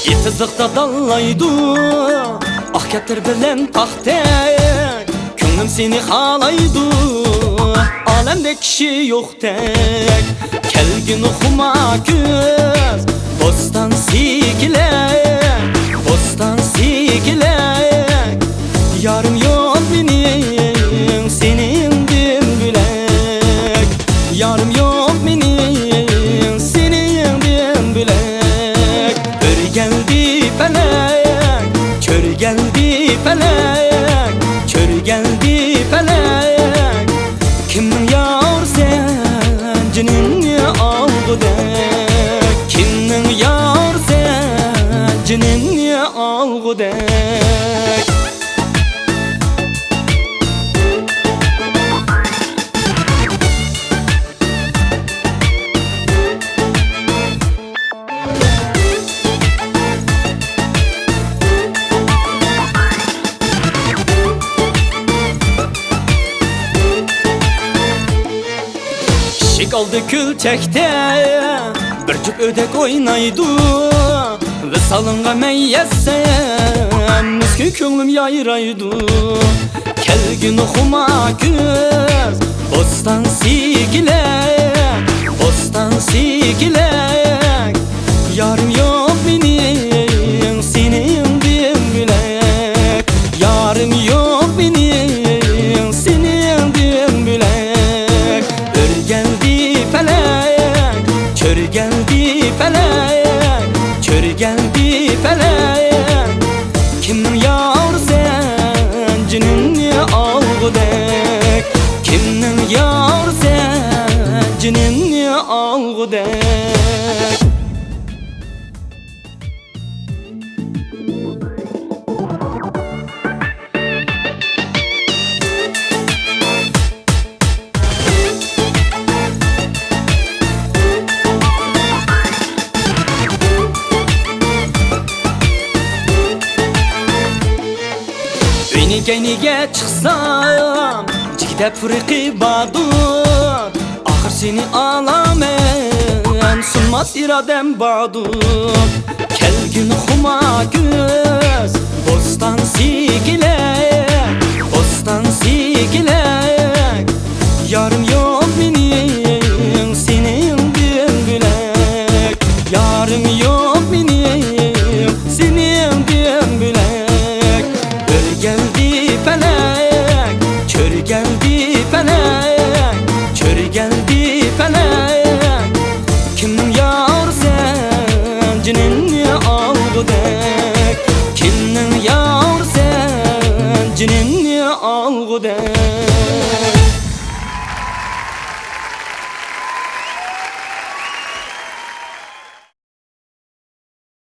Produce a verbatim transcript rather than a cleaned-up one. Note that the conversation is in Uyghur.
ئېتىزلىقتا داللايدۇ ئاق كەپتەر بىلەن تاختەك. كۆڭلۈم سېنى خالايدۇ، ئالەمدە كىشى يوقتەك. كەلگىن خۇما كۈز، بوستان سېكىلەك، بوستان سېكىلەك. يارىم يوق مېنىڭ سېنىڭدىن بۆلەك. يارىم يوق مېنىڭ سېنىڭدىن بۆلەك. ئۆرگەلدى پەلەك، چۆرگەلدى پەلەك، چۆرگەلدى پەلەك. كىمنىڭ يارى سەن جېنىمنى ئالغۇدەك؟ كىمنىڭ يارى سەن جېنىمنى ئالغۇدەك؟ ئىشىك ئالدى كۆلچەكتە بىر جۈپ ئۆدەك ئوينايدۇ. ۋىسالىڭغا مەن يەتسەم، مىسكىن كۆڭلۈم يايرايدۇ. كەلگىن خۇما كۈز، بوستان سېكىلەك، بوستان سېكىلەك. يارىم يوق مېنىڭ سېنىڭدىن بۆلەك. يارىم يوق مېنىڭ سېنىڭدىن بۆلەك. ئۆرگەلدى پەلەك، چۆرگەلدى پەلەك، چۆرگەلدى پەلەك. كىمنىڭ يارى سەن جېنىمنى ئالغۇدەك؟ كىمنىڭ يارى سەن جېنىمنى ئالغۇدەك؟ ئۆينىڭ كەينىگە چىقسام، جىگدە پۇرىقى باردۇر. ئاخىر سېنى ئالامەن، سۇنماس ئىرادەم باردۇر. كەلگىن خۇما كۈز، بوستان سېكىلەك.